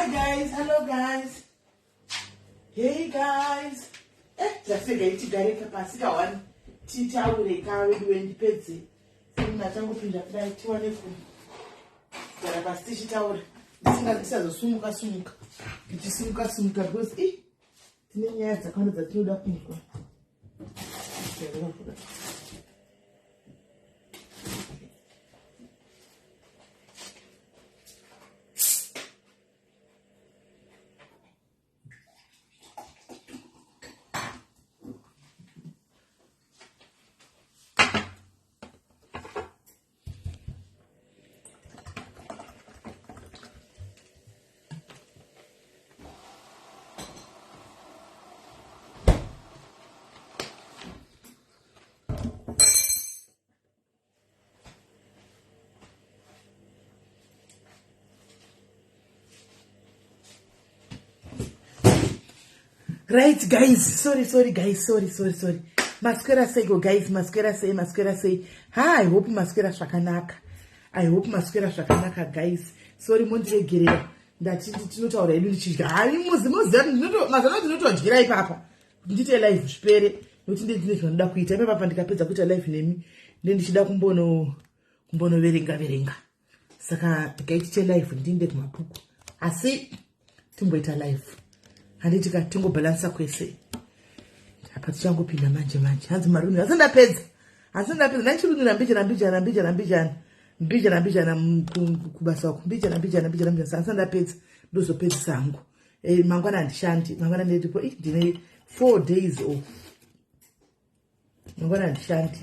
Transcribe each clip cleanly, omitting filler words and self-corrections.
Hi guys, hello guys. Hey guys. Eh, tasega itigare pasi ka one titaure ka wedu wendipedze. Sina tangopinda kudai tiwane kugara pasi tichitaura. Ndisinga ndisazosumuka sumuka. Ndichisimuka simuka because eh tine nyaya dzakawanda dzatinoda kunzwa. Right guys, sorry sorry guys, sorry sorry sorry. Maswera seiko guys, maswera sei, maswera sei. Ha, I hope maswera zvakanaka. I hope maswera zvakanaka guys. Sorry mondiregerera. Ndati tinotaura hedu ndichidya. Hayi muzi muzi mazano ndinotodyira ipapa. Ndiite live zvipere nokuti ndine zvandinoda kuita. Ipapa ndikapedza kuita live nemi nde ndichida kumbono kumbonoverenga verenga. Saka ndikaitite live ndiinde kumabhuku. Asi timboita live handiti ka tingobhalansa kwese apa tichangopinda manje manje hanzi marunira asi ndapedza asi ndapedza ndachirunira mbijana mbijana mbijana mbijana mbijana mbijana kubasa uku mbijana mbijana mbijana mbijana asi ndapedza ndozopedzisa hangu eh, mangwana handishandi mangwana ndiripo ndine four days off mangwana handishandi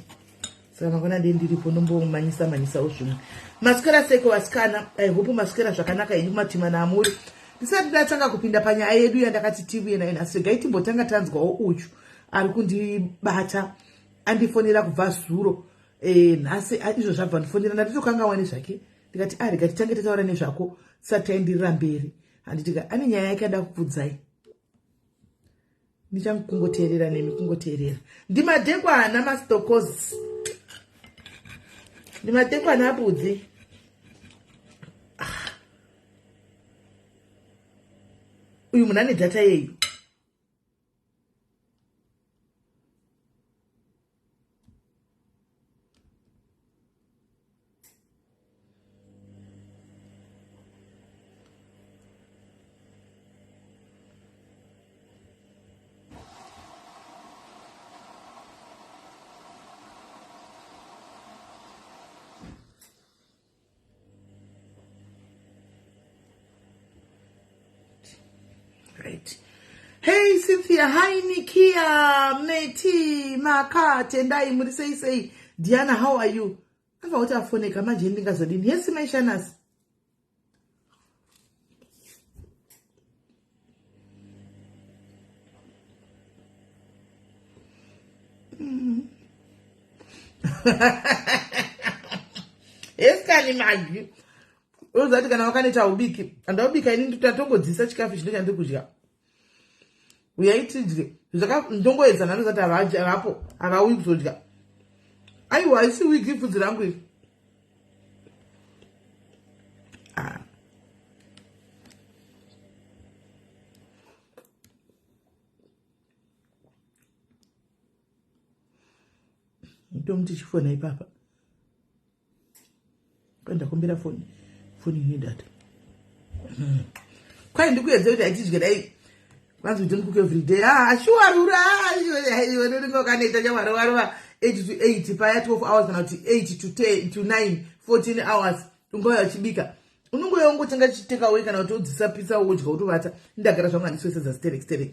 saka mangwana ndiye ndiripo ndombomanyisa manyisawo zvimwe maswera seko vasikana i hope maswera zvakanaka henyu kumatimana amuri ndisati ndatanga kupinda panyaya yedu yandakati tivuye nayo nhasi regai timbotanga tanzwawo uchu ari kundibata andifonera kubva zuro e, nhasi izvo zvabva ndifonera ndatitokangawa nezvake ndikati a ah, rega titange tataura nezvako tisati taendirira mberi handitika ane nyaya yake ada kukudzai ndichangokungoteerera nemi kungoteerera ndimadekwana mastokozi ndimadekwana abudzi ah. Uyu munhu ane data yeyu. Right. Hey Cynthia, hi Nikia, Meti, Maka, Tendai, muri sei sei. Diana, how are you? Ava kuti afoneka manje ndingazodini? Yes, my Shanas. Eskani magi. Uzati kana wakaneta ubiki. Andaubika ini ndatongodzisa chikafu chino chandiri kudya. Uyai tidye. Zvaka ndongoedza nani zati havaji havapo havauyi kuzodya. Aiwa haisi wigi bvudzi rangu iri. Ah. Ndomuti chifona ipapa. Ndakumbira foni foni ine data. Kwai ndikuedze kuti aitidye dai kwanzi we don't cook every day. Ah, sure rura. Iwe unenge wakanoita chamwari warova 8 to 8 paya 12 hours kana kuti 8 to 10 to 9 14 hours ungauya uchibika. Unongouya ungotenga chiteka away kana kuti wodzisa pizza wodya wotovata. Ndagara zvangu handiswe sadza sterek sterek.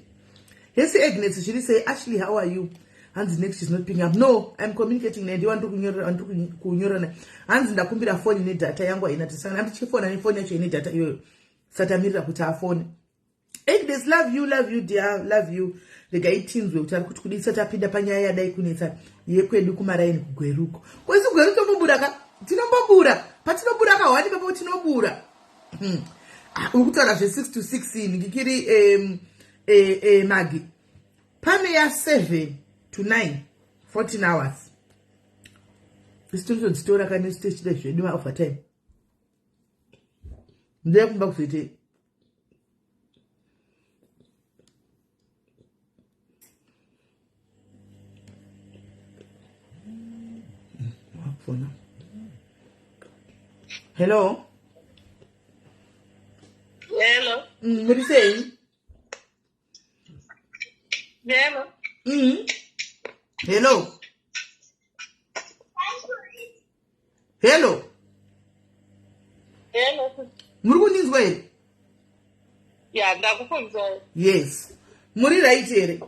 Hesi Agnes zviri sei? Ashley how are you? Hanzi next is not picking up. No, I'm communicating naye ndiwa ndiri kunyorana. Hanzi ndakumbira foni nedata yangu haina tisana. Handichifona nefoni yacho ine data iyoyo. Satamirira kuti afone. Agnes love you love you dear love you. Regai tinzwe kuti ari kuti kudii tisati apinda panyaya yadai kunetsa yekwedu kumaraini kugweruko. Kwesi Gweru tombobura ka tinombobura patinobura ka hwani papo tinobura. Ah, uri kutaura zve 6 to 6 ndikiri Magi. Pane ya 7 to 9 14 hours. Isu tinotodzitora kane isu tichida zvedu ma overtime. Ndeye kumba kuzoitei? Akufona. Hello. Hello. Muri sei? Hello. Hello. Hello. Hello. Muri kundinzwa here? Ya, ndakukunzwa. Yes. Muri right here?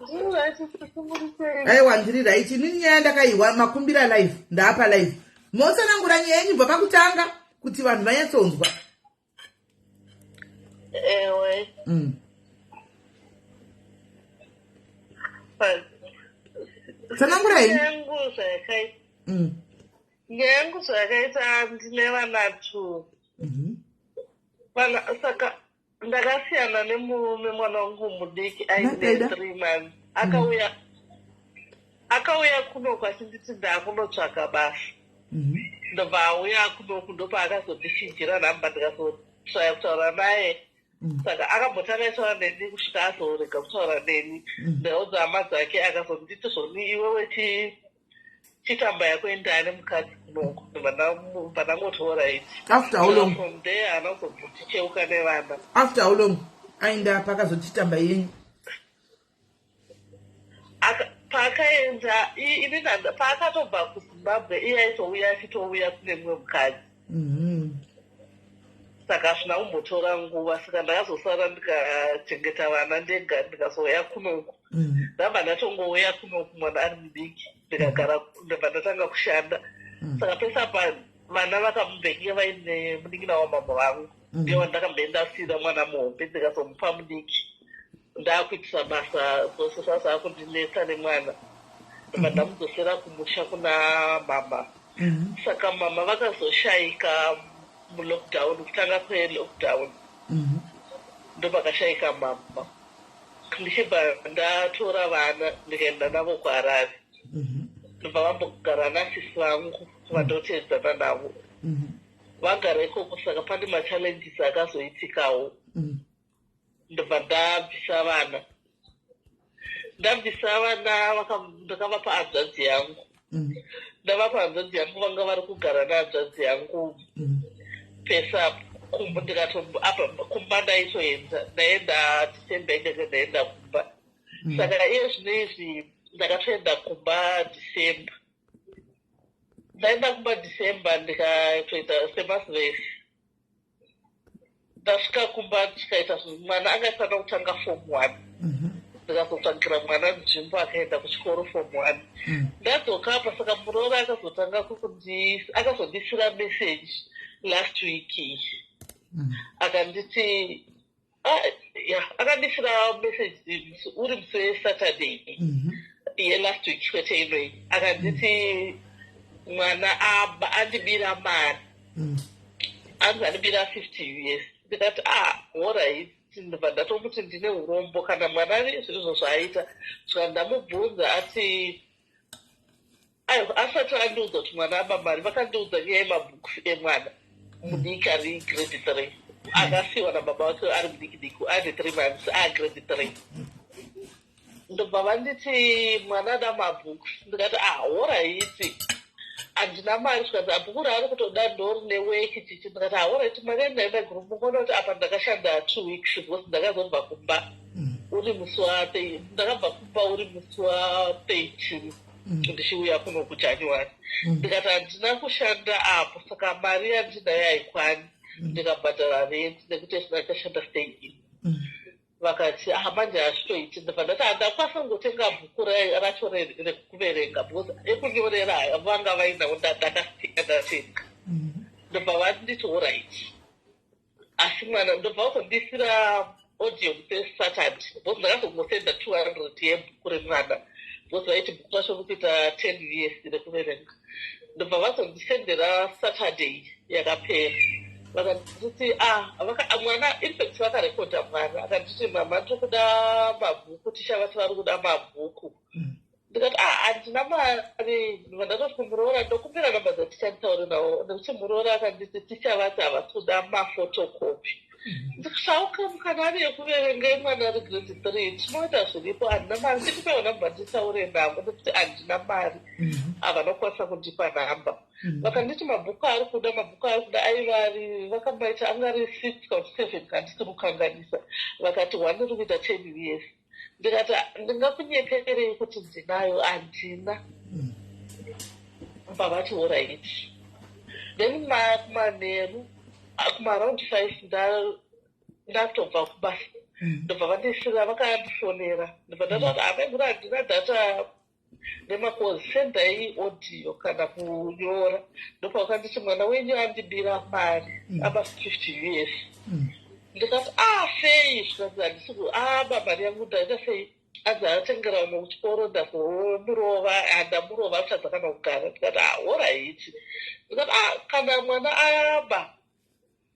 Ndiri right, muri sei? Aiwa, ndiri right. Inini nyaya ndakaiwa makumbira live, ndaapa live. Motsanangura nyaya yenyu bva pakutanga kuti vanhu vanyatsonzwa. Ewe. Tsanangurai. Yangu zvayakaita. Yangu zvayakaita, ndine vana two. Vana saka ndakasiyana nemurume, mwana wangu mudiki aine Nataida. 3 months. Akauya kunoku achinditi ndaakunotsvaka basa. Ndobva auya kunoku, ndopaakazondichinjira nhamba, ndikazotsvaya kutaura naye. Saka akambotanga aitaura neni kusvika azorega kutaura neni. Ndaudza hama dzake, akazonditi zvoni, "Iwewe chitamba yako, endane mukadzi kunoku." Ndobva ndangoti alright. After how long? From there haana kuzomboticheuka nevana. After how long aenda pakazochitamba yenyu? Paakaenda ini paakatobva kuZimbabwe, iye aitouya achitouya kune mumwe mukadzi. Saka hazvina kumbotora nguva. Saka ndakazosara ndikachengeta vana ndega, ndikazouya kunoku. Ndabva ndatongouya kunoku mwana ari mudiki, ndikagara, ndabva ndatanga kushanda. Saka pese apa vana vakamubhenge vaine munin'ina wamama vangu. Ndiye wandakambenge ndasiyira mwana muhombe, ndikazomupa mudiki. Ndaakuitisa basa dzose, zvazakundinetsa nemwana, ndobva ndamudzosera kumusha kuna mama. Saka mama vakazoshayika mulockdown, kutanga kwelockdown. Ndopakashayika mama, ndichibva ndatora vana ndikaenda navo kuHarare. Ndobva vambogara nasisi vangu vandoteedzana navo. Vagara ikoko, saka pane machallenges akazoitikawo. Ndobva ndabvisa vana, ndakavapa hanzvadzi yangu. Ndavapa hanzvadzi yangu, vanga vari kugara nehanzvadzi yangu. Pesa kumba ndikato apa kumba ndaitoenda, ndaenda December indenge ndaenda kumba. Saka iye zvino izvi ndakatoenda kumba December, ndaenda kumba December, ndikatoita semazuva ese. Ndasvika kumba ndikaita mwana angafanira kutanga form one. Ndikazotsvagira mwana nzvimbo, akaenda kuchikoro form one. Ndadzoka apa, saka muroora akazotanga akazondisira message last week iyi. Akanditi ah, ya, akandisira message uri musi weSaturday yelast week, kwete inoi. Akanditi mwana andibira mari. Anzi andibira 50 US. Ndikati, "Ah, alright." Ndobva ndatomuti ndine urombo kana mwana ari zvirizvo zvaaita. Svika ndamubvunza, ati aiwa, asati andiudza kuti mwana aba mari, vakandiudza nyaya yemabooks emwana mudiki ari grade 3, akasiyiwa nababa vake ari mudiki diki, ane 3 months, agrade 3. Ndobva vanditi mwana ada mabooks. Ndikati, "Ah, alright, handina mari." Zvikanzi bhuku raari kutoda ndorine weki chichi. Ndikati, "Ah, alright, mari yandaenda group." Mukuona kuti apa ndakashanda 2 weeks, because ndakazobva kumba uri musi wa, ndakabva kumba uri musi wa13 ndichiuya kuno kuJanuary. Ndikati handina kushanda apo, saka mari yandinayo haikwani. Ndikabhadhara rent nekuti ndakashanda stay in. Vakati, "Ah, manje hazvitoiti." Ndobva ndati handakwanisa kungotenga bhuku racho rekuverenga, because ekunyorera vanga vainawo, ndakasiya ndatenga. Ndobva vanditi alright, asi mwana, ndobva vazondisira audio museSaturday, because ndakazongosenda 200 yebhuku remwana, because vaiti bhuku racho rikuita 10 US rekuverenga. Ndobva vazondisendera Saturday yakapera, vakanditi, ah, mwana, infact vakarekodha mwana akanditi, "Mama, tiri kuda mabhuku, ticha vati vari kuda mabhuku." Ndikati, "Ah, handina mari." Ndobva ndatoti kumuroora, "Ndokumbira namba dzaticha nditaure navo," nekuti muroora akanditi ticha vati havasi kuda maphotocopy. Ndikati kana ari yekuverenga, yemwana ari grade 3, tinoita zviripo. Handina mari, ndikupewo namba nditaure navo, nekuti handina mari. Havana kukwanisa kundipa nhamba. Vakanditi mabhuku ari kuda, mabhuku ari kuda aiva ari, vakamaita anga ari six kana seven, handisi kukanganisa. Vakati one iri kuita 10 US. Ndikati ndingakunyeperei kuti ndinayo? Handina. Vavati alright. Then kumanheru, kumaaround 5, ndatobva kubasa, ndobva vandisira, vakandifonera. Ndobva ndatoti, "Amaiguru, handina data nemakozi, sendai audio kana kunyora." Ndopavakanditi, "Mwana wenyu andibira mari, aba 50 US." Ndikati, "A, sei?" Zvikanzi, "Handisi aba mari yangu, ndaita sei? Anzi atengera vamwe kuchikoro, ndazomurova, handamurova, atadza kana kugara." Ndikati, "A, alright." Ndikati, "A, kana mwana aba,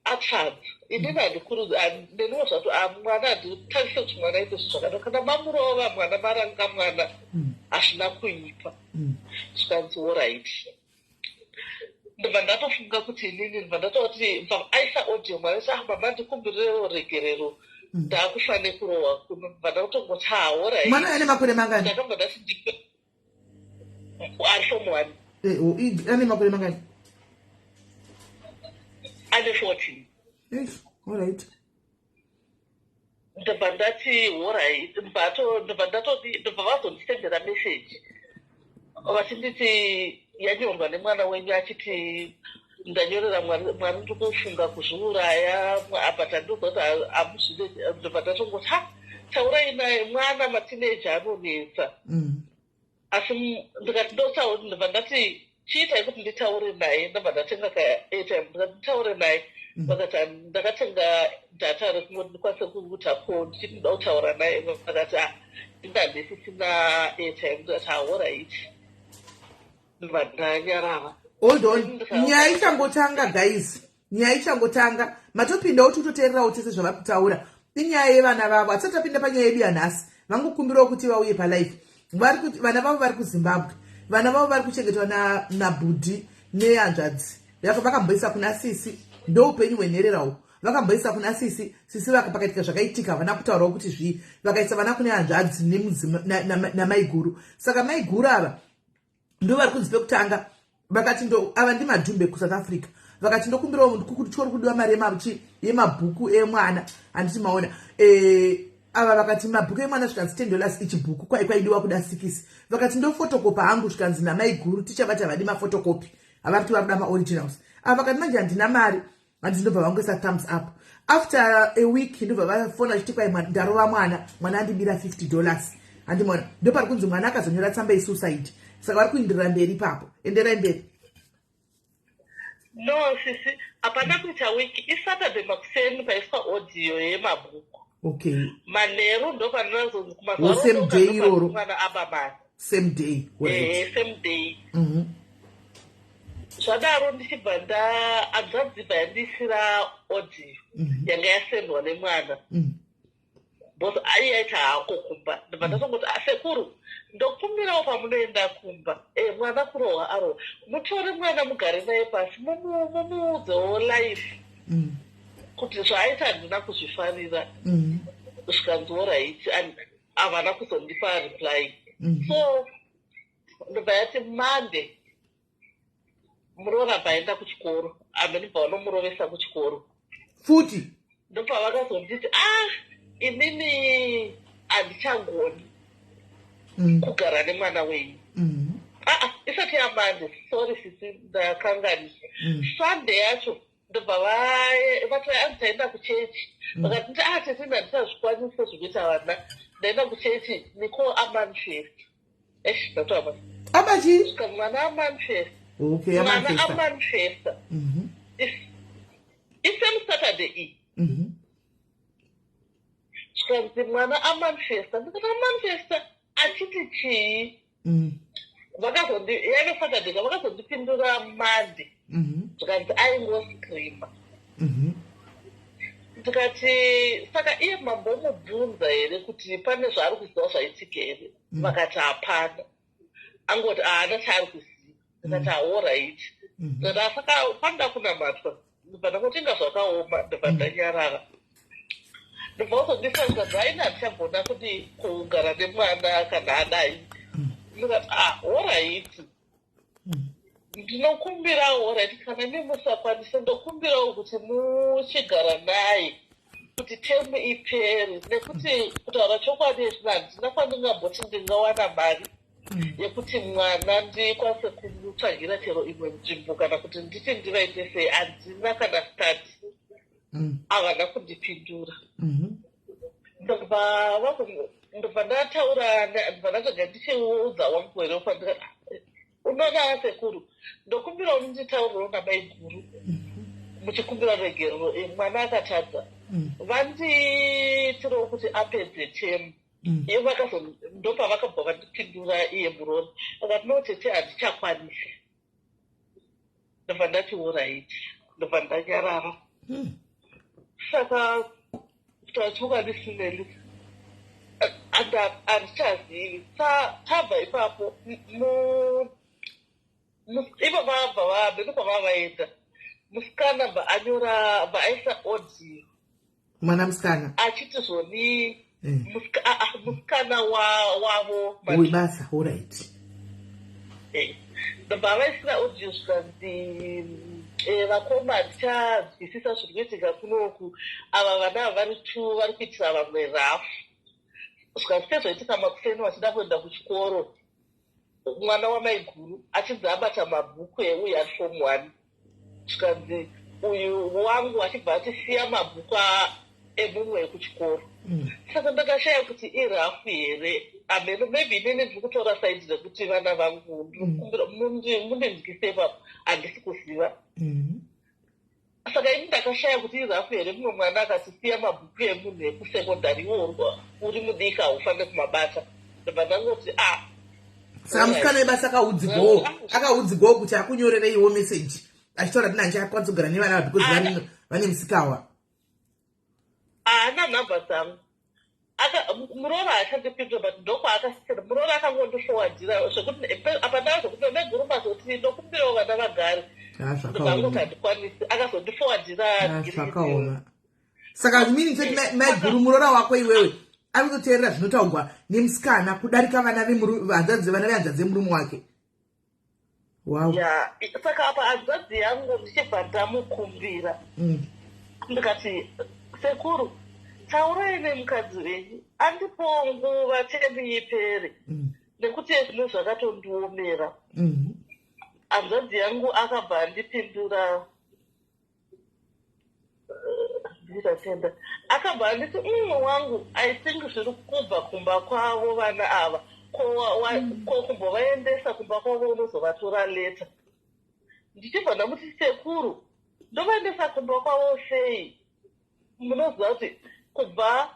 atadza, inini handikuruzi neniwo zvato mwana handitarise kuti mwana aite zvinhu zvakadaro. Kana mamurova mwana, maranga mwana, hazvina kuipa." Zvikanzi, "Alright." Ndobva ndatofunga kuti inini, ndobva ndatoti, bva aisa audio mwana ati, "Ah, mama, ndikumbirirewo regerero, ndakufa nekurohwa kuno." Ndobva ndatongoti, "Ha, alright." Mwana ane makore mangani? Ndakabva ndati ndipe, ari form one. Ane makore mangani? Ane 14. Eish, alright. Ndobva ndati alright. Ndobva ndatoti, ndobva vazondisendera meseji vachinditi yanyorwa nemwana wenyu, achiti, "Ndanyorera Mwari, Mwari, ndiri kufunga kuzviuraya, apa tandozwa kuti hamuzvide." Ndobva ndatongoti, "Ha, taurai naye mwana, mateenager anonetsa." Asi ndikati ndotaura, ndobva ndati, "Chiitai kuti nditaure naye." Ndobva ndatenga kaairtime, ndikati nditaure naye. Vakati, "Ndakatenga data rekungoti ndikwanise kuita call, ndichiti ndoda kutaura naye." Vakati, "Ah, inga handisisina airtime." Ndikati, "Alright." Ndobva ndanyarara. Hold on, nyaya ichangotanga, guys, nyaya ichangotanga. Matopindawo, tikutoteererawo tese zvavari kutaura. Inyaya yevana vavo. Hatisati tapinda panyaya yedu yanhasi. Vangokumbirawo kuti vauye palive. Vana vavo vari kuZimbabwe, vana vavo vari kuchengetwa nabhudhi nehanzvadzi. Vakamboisa kuna sisi, ndoupenyu hwenhererawo. Vakamboisa kuna sisi, sisi pakaitika zvakaitika, havana kutaurawo kuti zvii. Vakaisa vana kune hanzvadzi namaiguru. Saka maiguru ava ndo vari kunzi pekutanga vakati, ndo ava ndimadhumbe kuSouth Africa, vakati, "Ndokumbirawo kuchikoro kudiwa mari yemabhuku emwana." Handiti maona? Ava vakati mabhuku emwana, zvikanzi $10 ichi bhuku, kwai kwaidiwa kuda six. Vakati, "Ndofotokopa hangu." Zvikanzi namaiguru, "Tichavati havadi maphotocopy, havari kuti vari kuda maoriginals." Ava vakati, "Manje handina mari." Handiti ndobva vangoisa thumbs up. After a week ndobva vafona vachiti, "Kwai ndarova mwana, mwana andibira $50." Handimona? Ndopari kunzi mwana akazonyora tsamba yesuicide. Saka vari kuindirira mberi ipapo. Enderai mberi. No, sisi, hapana kuita wiki. ISaturday makuseni paiswa audio yemabhuku. Manheru ndopanozonzi Oh, same day iroro. Mwana aba mari. Same day, right. Same day. Zvadaro ndichibva nda hanzvadzi bva yandisira audio yanga yasendwa nemwana, because aiyaita hako kumba. Ndobva ndatongoti, "Ah, sekuru, ndokumbirawo pamunoenda kumba, mwana kurohwa arohwa, mutore mwana mugare naye pasi, mumuudzewo life kuti zvaaita handina kuzvifarira." Zvikanzi, "Alright." Havana kuzondipa reply. So ndobva yati Monday muroora bvaenda kuchikoro, amene bva vanomurovesa kuchikoro. Futi? Ndobva vakazonditi, "Ah, inini handichagoni kugara nemwana wenyu." Aa, isati yaMonday, sorry sisi, ndakanganisa. Sunday yacho ndobva vati anzi taenda kuchechi. Vakati, "Ah, tete, handisazvikwanise zvekuita vana, ndaenda kuchechi, Nicole amanifest." Esh, ndatoama. Abachi? Svika mwana amanifest. Okay. Mwana Amanifesta. Amanifesta. Isame Saturday iyi. Zvikanzi mwana amanifesta. Ndikati, "Amanifesta achiti chii?" Vakazondi, yaive Saturday ka, vakazondipindura Monday. Zvikanzi aingoscreama. Ndikati, "Saka iye mambomubvunza here kuti pane zvaari kuziva zvaitika here?" Vakati hapana, angoti haana chaari kuziva. Ndikati, "Alright." Ndikati, "Saka panoda kunamatwa." Ndibva ndangoti, "Inga zvakaoma." Ndibva ndanyarara. Ndobva uzondisauza zvaini, handichagona kuti kugara nemwana kana adai. Ndikati, "Ah, alright, ndinokumbirawo, alright, kana imi musakwanise, ndokumbirawo kuti muchigara naye kuti temu ipere, nekuti kutaura chokwadi zvino handina kwandingamboti ndingawana mari yekuti mwana ndikwanise kumutsvagira chero imwe nzvimbo, kana kuti nditi ndivaite sei, handina kana start." Havana kundipindura. Ndobva ndataura, ndobva ndatsvaga, ndichiudza wangu here pandikati, "Unoona sekuru, ndokumbirawo munditaurirewo namaiguru, muchikumbira regerero. Mwana akatadza, vandiitirewo kuti apedze temu." Iye vakazo ndopavakabva vandipindura, iye muroora akati, "No tete, handichakwanisi." Ndobva ndati, "Alright." Ndobva ndanyarara. Saka kutaura chokwadi, sineli, handichazivi. Tabva ipapo, ivo vabva vabve kwavava vaenda, musikana bva anyora, bva aisa audio. Mwana musikana? Achiti zvoni musikana wavo. Webasa, alright. Ndobva vaisira audio, zvikanzi, "Vakoma, handichanzwisisa zviri kuitika kunoku. Ava vana ava vari two vari kuitira vamwe rafu." Zvikanzi sezvaitika makuseni vachida kuenda kuchikoro, mwana wamaiguru achinzi abata mabhuku euyu ari form one. Zvikanzi uyu wangu achibva achisiya mabhuku emumwe ekuchikoro. Saka ndakashaya kuti irafu here ameno. Maybe inini ndiri kutora side rekuti vana vangu, ndinokumbira mundinzwise ipapo, handisi kuziva. Saka ini ndakashaya kuti irafu here, mumwe mwana akatisiya mabhuku emunhu ekusekondari, iwo uri mudiki, haufaniri kumabata. Ndobva ndangoti, "Ah." Saka musikana webasa akaudzigwawo kuti akunyorereiwo meseji achitaura kuti handichakwanisa kugara nevana ava because vane musikawa? Haana nhamba dzangu. Muroora haachandipindura, but ndokwaakasisira. Muroora akangondifowardira zvekuti apa ndaa zvekuti meguru mazoti, "Ndokumbirawo vana vagare." Ah, ndobva zvakaoma. Angoti handikwanisi, akazondifowardira. Ah, zvakaoma. Saka meaning choti maiguru, muroora wako iwewe, ari kutoteerera zvinotaurwa nemusikana kudarika vana hanzvadzi, vana vehanzvadzi yemurume wake. Wow. Ya, saka apa hanzvadzi yangu ndichibva ndamukumbira, ndikati, "Sekuru, taurai nemukadzi wenyu andipowo nguva temu ipere, nekuti zvino zvakatondiomera." Hanzvadzi yangu akabva andipindura, ndiratenda, akabva anditi, wangu, I think zviri kubva kumba kwavo vana ava. Ko kumbovaendesa kumba kwavo, unozovatora later." Ndichibva ndamuti, "Sekuru, ndovaendesa kumba kwavo sei? Munoziva kuti kubva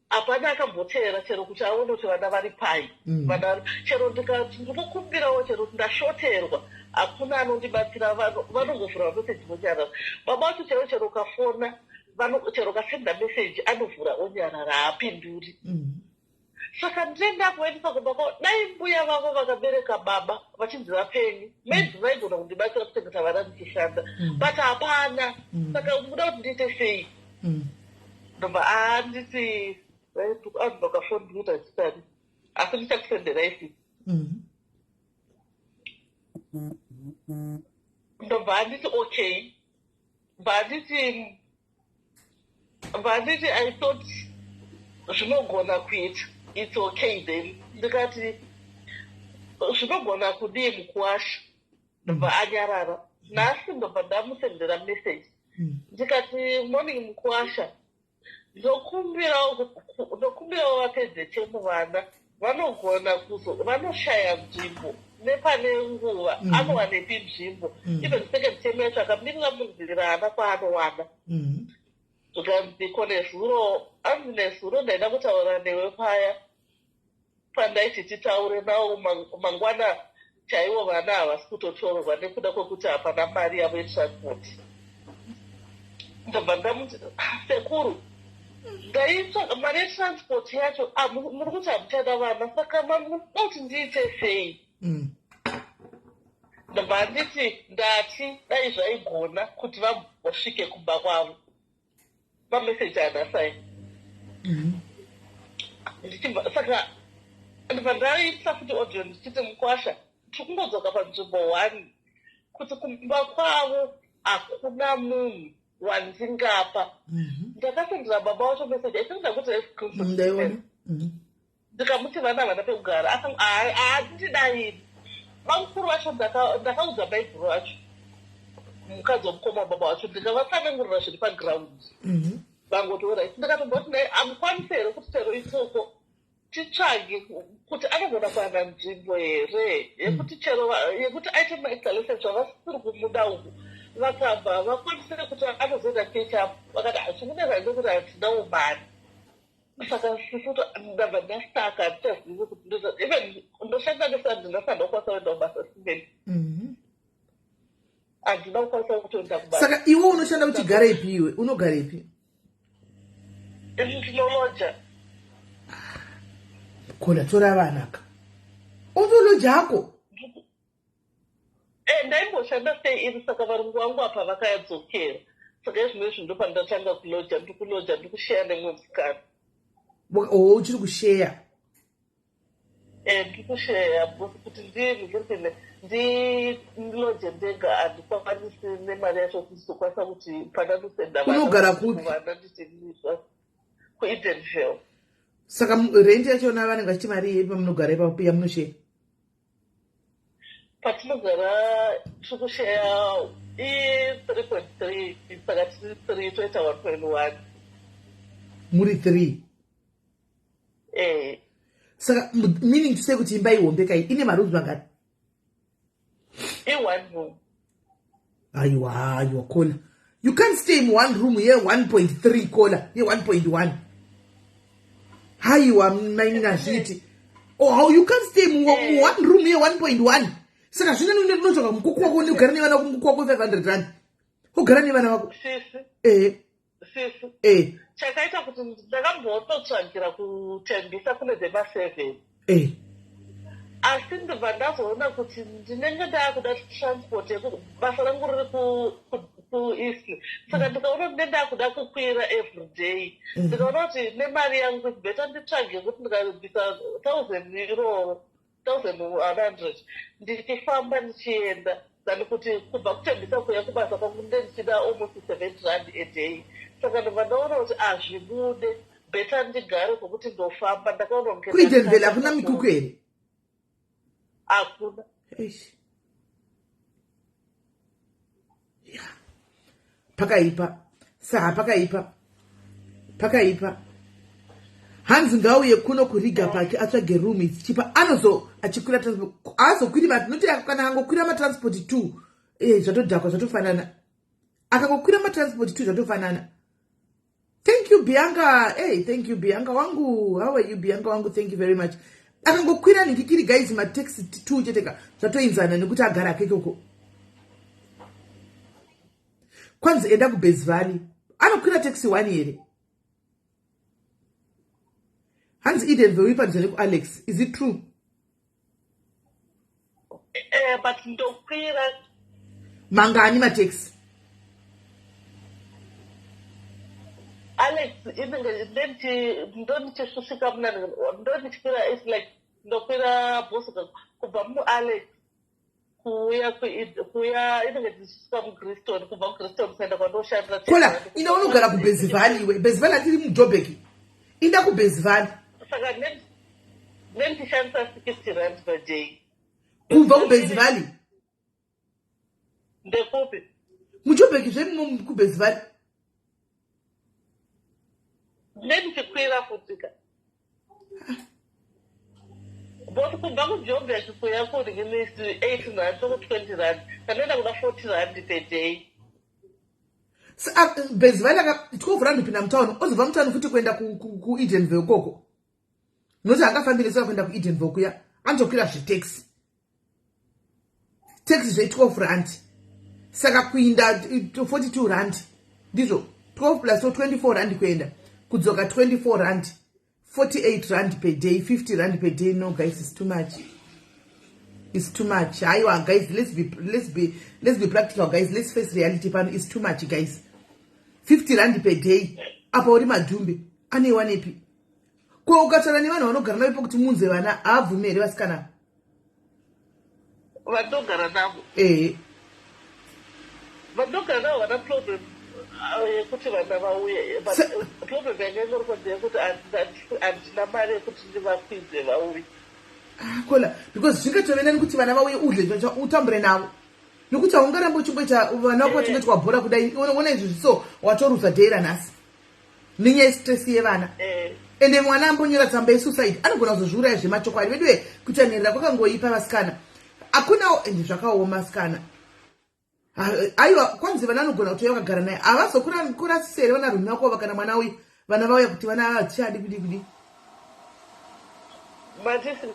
hapana akamboteera chero kuti aone kuti vana vari pai." Vana chero ndikati ndinokumbirawo, chero kuti ndashoterwa, hakuna anondibatsira. Vanongovhura meseji vonyarara. Baba vacho chero chero ukafona, chero ukasenda meseji, anovhura onyarara, haapinduri. Saka ndinoenda kuvaendesa kumba kwavo, dai mbuya vavo vakabereka baba vachinzi vapenyu, maybe vaigona kundibatsira kuchengeta vana ndichishanda, but hapana. Saka muda kuti ndiite sei?" Ndobva anditi, andinoka foni, ndikuita chitari, asi ndichakusenderai isi. Ndobva anditi, "Okay." Bva anditi, "I thought zvinogona kuita. It's okay then." Ndikati, "Zvinogona kudii, mukuwasha?" Ndobva anyarara. Nhasi ndobva ndamusendera message, ndikati, "Morning mukuwasha, ndokumbirawo vapedze temu vana, vanogona kuzo vanoshaya nzvimbo nepane nguva." Anowanepi nzvimbo? Even second term yacho akamirira munzira, haana kwaanowana. Zvikanzi, "Ko nezuro?" Anzi, "Nezuro ndaida kutaura newe paya pandaiti titaure nawo mangwana chaiwo, vana havasi kutotorwa nekuda kwekuti hapana mari yavo yetransport." Ndobva ndamuti, "Ah, sekuru, ndaitsvaga mari yetransport yacho. Ah, muri kuti hamuchada vana, saka munoda kuti ndiite sei?" Ndobva anditi, "Ndati dai zvaigona kuti vambosvike kumba kwavo." Mameseji anasai. Ndichibva saka ndibva ndaisa futi audio ndichiti, "Mukwasha, tiri kungodzoka panzvimbo one, kuti kumba kwavo hakuna munhu wandingapa." Ndakasendera baba wacho message, aisendera kuti Ndaiona. Ndikamuti vana havana pekugara. Handidayiri. Bamukuru vacho, ndakaudza maiguru vacho, mukadzi womukoma wababa wacho, ndikavatsanangurira zviri paground. Vangoti, "Alright." Ndikatomboti naye, "Hamukwanisi here kuti chero ikoko titsvage kuti anogona kuwana nzvimbo here yekuti chero yekuti aite mainstallation zvavasiri kumuda uku, vakabva vakwanisire kuti anozoita catch up?" Vakati, "Zvimuneza ndekuti hatinawo mari." Saka sisi ndabva ndastaka, handichazivi kuti even ndoshanda neSunday, ndasanda kukwanisa kuenda kubasa Steven. Handina kukwanisa kutoenda kubasa. Saka iwe unoshanda uchigarepi? Iwe unogarepi? Ndinoloja. Kola, tora vanaka, utoloja hako. Ndaimboshanda sei iri, saka varungu vangu apa vakadzokera, saka izvinezvi ndopandatanga kuloja. Ndikuloja, ndikusheya nemumwe musikana. O, uchiri kusheya? Ndikusheya kuti ndindigirikine ndiloje ndega handikwanisi nemari yacho kuzokwanisa kuti pandandosenda. Unogara kupi? Vana ndichindizva kuEdenville. Saka rent yachona vanenge vachiti mari yepi pamunogara ipapo yamunosheya? Patinogara tiri kusheya i3.3, saka tiri 3, toita 1.1. Muri 3? Eh. Saka meaning to say kuti imba ihombe kai? Ine marooms mangani? I-one room. Aiwa, aiwa, Kola, you can't stay in one room ye-1.3, Kola, ye-1.1. Haiwa, mainina, zviti, oh, how you can't stay mu one room ye-1.1. Saka zvino unotsvaka mukuku wako, unogara nevana vako, mukuku wako 500 rand, wogara nevana vako. Sisi. Sisi. Chakaita kuti ndakambototsvagira kutengesa kune dzema7. Asi ndibva ndazoona kuti ndinenge ndaakuda transport basa rangu riri kuEast, saka ndikaona ndine ndaakuda kukwira everyday. Ndikaona kuti nemari yangu better nditsvage kuti ndikabvisa 1000 iroro, 1100, ndichifamba ndichienda, than kuti kubva kutengesa kuya kubasa kwangu ndine ndichida almost 7 rand a day. Saka ndobva ndaona kuti hazvibude, better ndigare kwokuti ndofamba. Ndakaona kunge KuEdenville hakuna mikuku here? Hakuna. Eish. Ya, pakaipa. Saka pakaipa, pakaipa. Hanzi ngauye kuno kuReiger Park, atsvage room ichichipa, anozo achikwira transport, aazokwiri noti kana angokwira matransport two, zvatodhakwa, zvatofanana. Akangokwira matransport two, zvatofanana. Thank you, Bianca. Hey, thank you, Bianca wangu. How are you, Bianca wangu? Thank you very much. Akangokwira ningikiri, guys, mataxi two cheteka, zvatoinzana nekuti agara akekoko. Kwanzi enda kuBase Valley. Anokwira taxi one here? Hanzi Edenville ipadhuze nekuAlex, is it true? But ndokwira. Mangani mataxi? Alex inenge ndondichisvika muna ndondichikwira, it's like ndokwira bus kubva muAlex kuuya kuuya, inenge ndichisvika muGreystone, kubva muGreystone kuenda kwandoshandira. Kola, ina unogara kuBase Valley iwe. Base Valley atiri muJobek. Inda kuBase Valley. Saka nendichishandisa R60 per day. Kubva kuBase Valley? Ndekupi? MuJobek zvemumo kuBase Valley. Nendichikwira futika but kubva kuJobek kuya kurinisi R8 toku R20, kanoenda kuda R40 per day. Base Valley aka R12 kupinda mutauni, ozobva mutauni futi kuenda kuEdenville koko, nokuti angafambire saka kuenda kuEdenville kuya anotokwira zvetaxi, taxi zve12 rand. Saka kuinda R42, ndizvo 12 plus R24 kuenda, kudzoka R24, R48 per day, R50 per day. No guys, it's too much, it's too much. Aiwa guys, let's be practical, guys. Let's face reality pano. It's too much, guys. R50 per day, apa uri madhumbe. Anoiwanepi? Ko ukataura nevanhu vanogara navo ipo kuti munze vana haabvumi here vasikana? Vanogara navo. Ehe. Vanogara navo vana problem yekuti vana vauye. Problem yanga ingori kwanzi yekuti handina mari yekuti ndivakwidze vauye. Ah, kola because zvingatove nani kuti vana vauye udle utambure navo nokuti haungarambi uchingoita vana vako vachingoitwa bhora kudai. Ona izvi so watoruza day ranhasi nenyaya yestress yevana. Ende mwana ambonyora tsamba yesuicide anogona kuzozviuraya zvemachokwadi veduwe. Kuita nherera kwakangoipa vasikana, hakunawo ende zvakaoma sikana. Aiwa, kwanzi vana anogona kutouya vakagara naye, havazokurasisa here vana rume vako kana mwana uyu vana vauya kuti vana vachadi kudi kudi?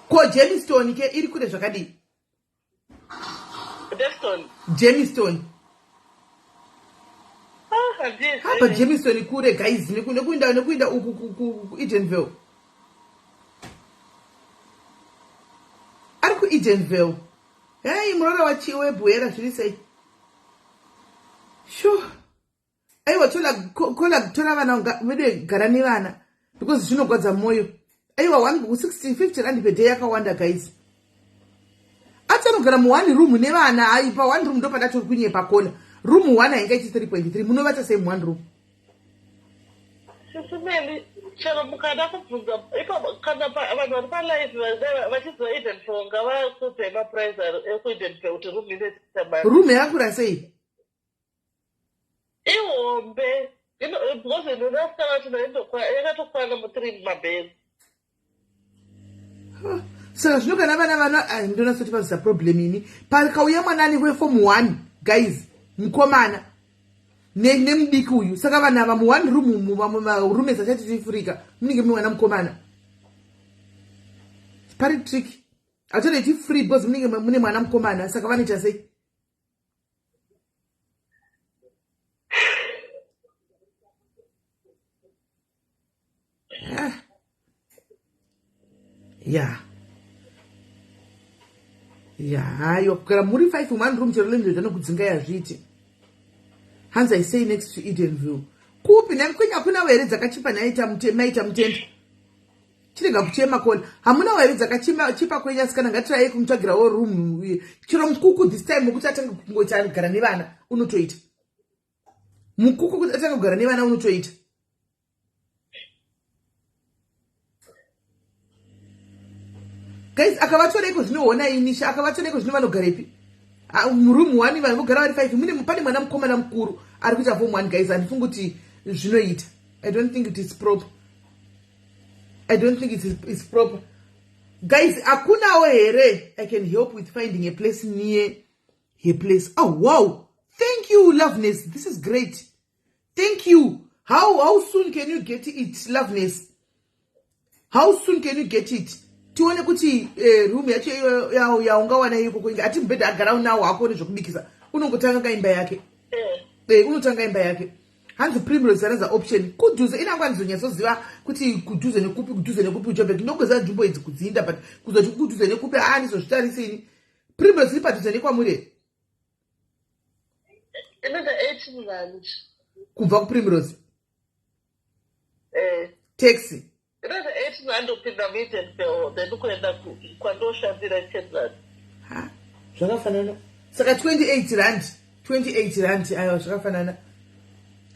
Ko Germiston ke iri kure zvakadii? Germiston. Apa Germiston kure guys, nekuenda uku kuEdenville. Ari kuEdenville. Hei, muroora wachiwe bhuera, zviri sei? Sure. Aiwa, tola kola, tora vana vedu, gara nevana because zvinogwadza mwoyo. Aiwa, 160 50 rand per day yakawanda guys. Ati anogara muone room nevana. Ai, pa one room ndopadatori kunyepa kona. Room one haingaiti 3.3. Munovata sei muone room? Sisi Melly, chero mukada kubvunza ipapo, kana vanhu vari palive vachiziva Edenville, ngavakudzei maprice ekuEdenville kuti room inoita mari. Room yakakura sei? Ihombe, because inodasikana kuti yakatokwana muthree mabhedzi. Saka zvino kana vana vana ndonasoti pazisa problem ini pakauya mwana ane weform one guys, mukomana nemudiki uyu. Saka vana ava muone room umu, vamwe marumes achati tifurika, munenge mune mwana mukomana. Pari trick, achatoiti free because munenge mune mwana mukomana. Saka vanoita sei? Ya, hayo kugara muri five one room, chero landlord anokudzinga yazviiti. Hanzi, "I stay next to Edenville." Kupi nhai? Kwenya hakunawo here dzakachipa nhaita maita mutenda? Chirega kuchema kona. Hamunawo here dzakachipa kwenya sikana? Ngatirai kumutsvagirawo room, chero mukuku this time, wekuti atange kungoita gara nevana unotoita. Mukuku kuti atange kugara nevana unotoita. Guys, akavatoreko zvinoona inisha, akavatoreko zvino vanogarepi muroom one vanhu vogara vari five? Mune pane mwana mukomana mukuru ari kuita form one guys. Handifungi kuti zvinoita. I don't think it is proper. I don't think it's proper guys. Hakunawo here? "I can help with finding a place near her place." Oh wow, thank you, Loveness. This is great, thank you. How soon can you get it, Loveness? How soon can you get it? Tione kuti room yacho yaungawana ikoko inge ati mubhedha agara unawo hako nezvokubikisa. Unongotanga kaimba yake. Unotanga imba yake. Hanzi Primrose another option kudhuze. Inangu handizonyatsoziva kuti kudhuze nekupi, kudhuze nekupi Joburg. Ndongoziva nzvimbo idzi kudzinda, but kuzoti kudhuze nekupi, handizozvitarise ini. Primrose iri padhuze nekwamuri? Inoita 18 rand. Kubva kuPrimrose? Eh. Taxi? Inoita 18 rand kupinda muEdenville, then kuenda kwandoshandira 10 rand. Ha, zvakafanana. Saka 28 rand, 28 rand. Aiwa, zvakafanana,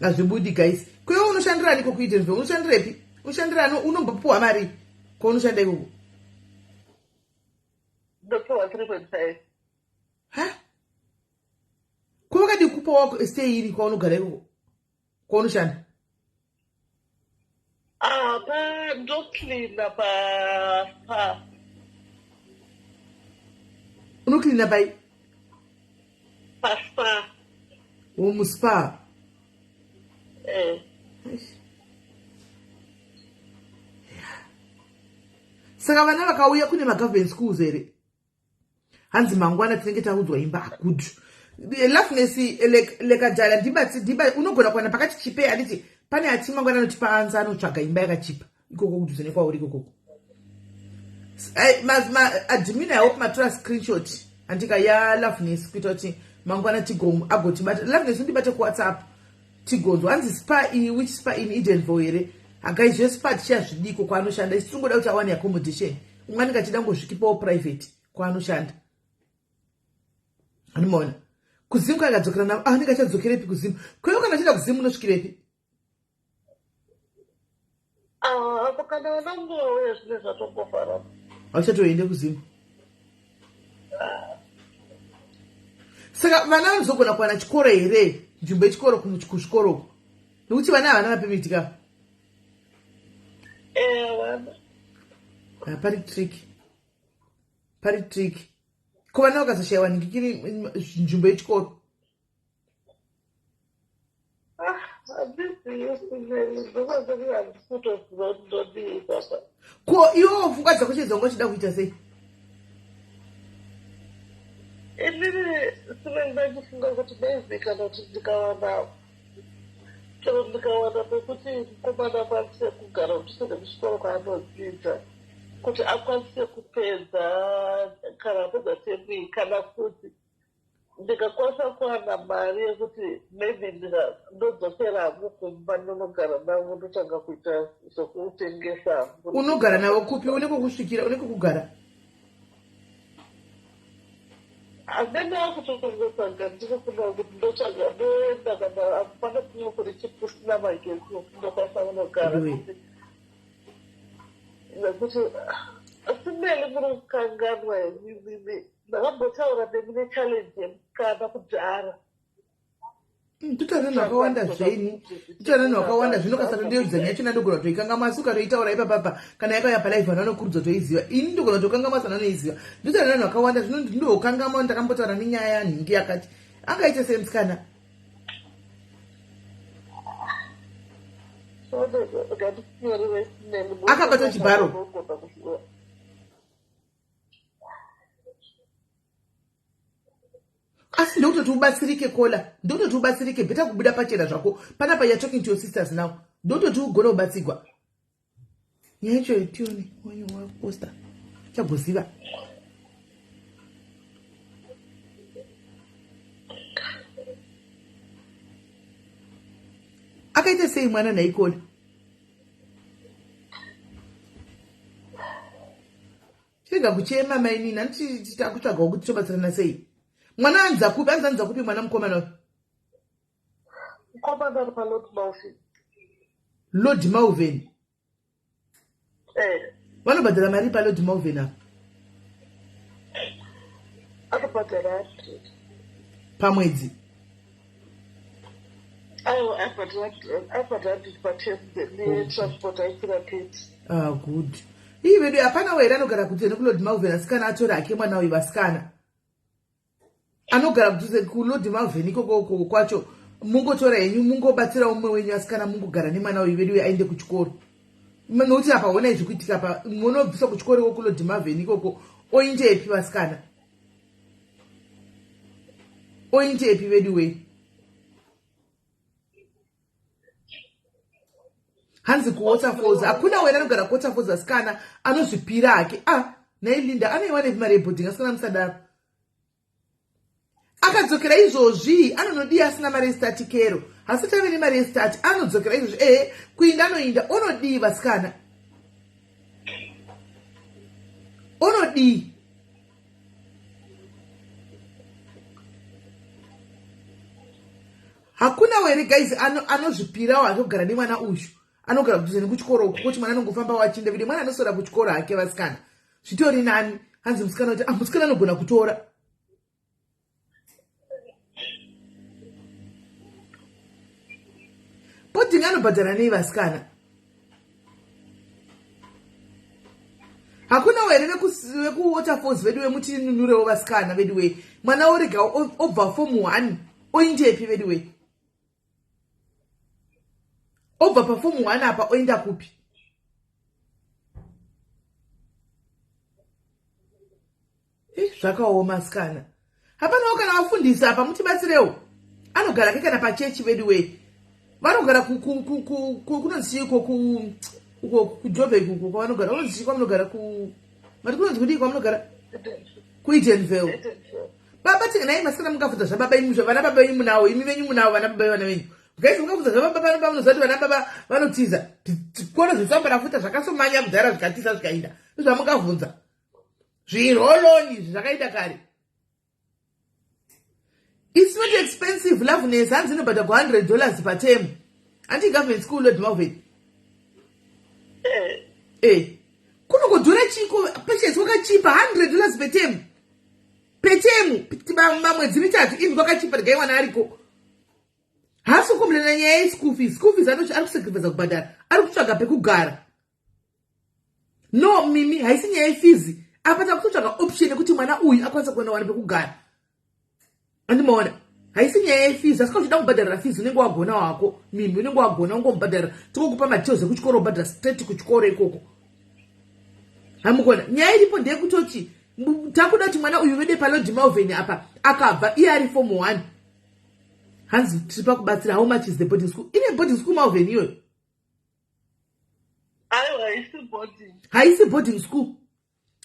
hazvibudi guys. Kwewe unoshandirani ko kuEdenville? Unoshandirepi? Unoshandirani? Unombopuwa mari kwaunoshanda ikoko? Ndopiwa 3.5. Ha, ko vakadi kupa wako stay iri kwaunogara ikoko kwaunoshanda? Ah, pa ndocleana pa pa Unocleana pai? Pa spa. Womuspa? Eh. Eish. Saka vana vakauya kune magovernment schools here? Hanzi mangwana tinenge taudzwa imba. Good, Loveness lekadhala ndibatsi ndiba. Unogona kuwana pakati chipe, handiti? Pane ati mangwana anotipa anza anotsvaga imba yakachipa ikoko kudhuze nekwauri ikokoko. Admin, I hope matora screenshot andika yaLoveness kuita kuti mangwana tigo agotibata. Loveness, undibate kuWhatsApp tigonzwa. Hanzi spa iyi, which spa in Edenville here? Hagai zvespa tichazvidiko kwaanoshanda isu tingoda kuti awane accommodation. Umwe anenge achida ngozvikipawo private kwaanoshanda. Anomaona kuzimu kwaakadzokera navo ah, anenge achadzokerepi kuzimu kwaivo kana achienda kuzimu unosvikirepi? Ah, apo kana vanongouya zvine zvatongofara. Hauchatoende kuzimu. Saka vana vanozogona kuwana chikoro here nzvimbo yechikoro kuzvikoro uko nekuti vana havana mapemiti ka eh, ah, pari trick pari trick ko vana vakazoshayiwa ningikiri nzvimbo yechikoro ko iwewo pfungwa dzako chii dzanga uchida kuita sei inini sine ndachifunga kuti maybe kana kuti ndikawana chero ndikawana pekuti mukomana akwanise kugara kudhuze nekuchikoro kwaanodzidza kuti akwanise kupedza kana apedza temu iyi kana kuti ndikakwanisa kuwana mari yekuti maybe ndodzokera hangu kumba ndonogara navo ndotanga kuita zvekutengesa hangu. Unogara navo kupi? Une kwekusvikira? Une kwekugara? Handina kutotongotsvaga ndiri kuda kuti ndotsvaga ndoenda kana pane kumwe kuri kusina magetsi ndokwanisa kunogara. Nekuti simeli muri kukanganwa imimi Ndakambotaura nemi nechallenge yemusikana kudhara. Hmm, totaura vanhu vakawanda zvenyu totaura vanhu vakawanda zvino kasatondiudza nyaya yachona ndogona kutoikangamwa asi ukatoitaura ipapapa kana yakauya palive vanhu vanokurudzwa toiziva ini ndogona kutokangamwa asi vanhu vanoiziva ndotaura vanhu vakawanda zvino ndinokangamwa ndakambotaura nenyaya yanhingi yakati angaita sei musikana akabata chibharo asi ndokutoti ubatsirike kola ndokutoti ubatsirike beta kubuda pachena zvako panapa youare talking to your sisters now ndokutoti ugone kubatsigwa nyaya yacho tione waposta chagoziva akaita sei mwana nhaikola Chirega kuchema mainini handiti takutsvagawo kuti tobatsirana sei. Mwana anza kupi anzi anza kupi mwana mukomana uyu? Mukomana ari paLord Malvin. Lord Malvin. Eh. Vanobhadhara mari paLord Malvin apa? Anobhadhara 100. Pamwedzi. Aiwa abhadhara 100 paterm netransport aikwira 30. Ah good. Ii vedu hapana were anogara kudhuze nekuLord Malvern asikana atore hake mwana uyu vasikana. Anogara kudhuze kuLord Malvern ikoko kwacho mungotora henyu mungobatsira umwe wenyu asikana mungogara nemwana uyu vedu aende kuchikoro. Nokuti apa honai zvikuitika pa munobvisa kuchikoro ikoko kuLord Malvern ikoko oindepi vasikana. Oindepi vedu wei. Hanzi kuwaterfalls hakuna wena anogara kuwaterfalls asikana anozvipira hake ah nhai Linda anoiwanepi mari yeboarding asikana musadaro akadzokera izvozvi anonodii asina mari yestart kero hasati ave nemari yestart anodzokera izvozvi ehe kuinda anoinda onodii vasikana onodii Hakuna were guys anozvipirawo ano hake kugara nemwana uyu anogara kudhuze nekuchikoro uku kuti mwana anongofamba wachinda vide mwana anoswera kuchikoro hake vasikana zvitori nani hanzi musikana kuti ah, musikana anogona kutora boarding anobhadhara nei vasikana Hakuna here vekuwaterfalls vedu vemutinunurewo vasikana vedu wee mwana orega obva form one oindepi vedu wee obva paform one apa oenda kupi Eh, zvakaoma asikana hapanawo kana vafundisi apa mutibatsirewo anogara ke kana pachechi vedu wee vanogara kunonzi chiiko uko kujobek uko kwavanogara kunonzi chii kwamunogara ku mati kunonzi kudii kwamunogara kuedenvale baba tinai masikana mungabvunza zvababa imi vana baba imi munawo imi venyu munawo vana baba vana venyu Guys, mukabvunza zvababa pano pamunoziva kuti vana baba vanotiza. Zvikoro zvetsambarafuta zvakasomanya kudhara zvikatiza zvikaenda. Ndozvamungabvunza. Zviroloni izvi zvakaita kare. It's not expensive, Loveness. Hanzi inobhadhagwa $100 paterm. Anti government school Lord Malvern. Eh. Eh. Kuno kudhura chiko patience kwakachipa $100 per term. Per term mamwedzi mitatu ini kwakachipa regai mwana ariko. Haasi kukomblena nyaya yeschool fees. School fees ari kusacrifice kubhadhara. Ari kutsvaga pekugara. No Mimi, haisi nyaya yefizi. Apa takutotsvaga option yekuti mwana uyu akwanisa kuenda wana pekugara. Andimaona. Haisi nyaya yefizi, asi kana uchida kubhadharira fizi unenge wagona wako. Mimi unenge wagona ungomubhadharira. Tikokupa madetails ekuchikoro ubhadhara straight kuchikoro ikoko. Hamukona. Nyaya iripo ndeyekutoti takuda kuti mwana uyu vede paLord Malvern apa akabva iye ari form 1. Hanzi tiri pakubatsira how much is the boarding school? Ine boarding school Malvern iyoyo. Aiwa, haisi boarding. Haisi boarding school.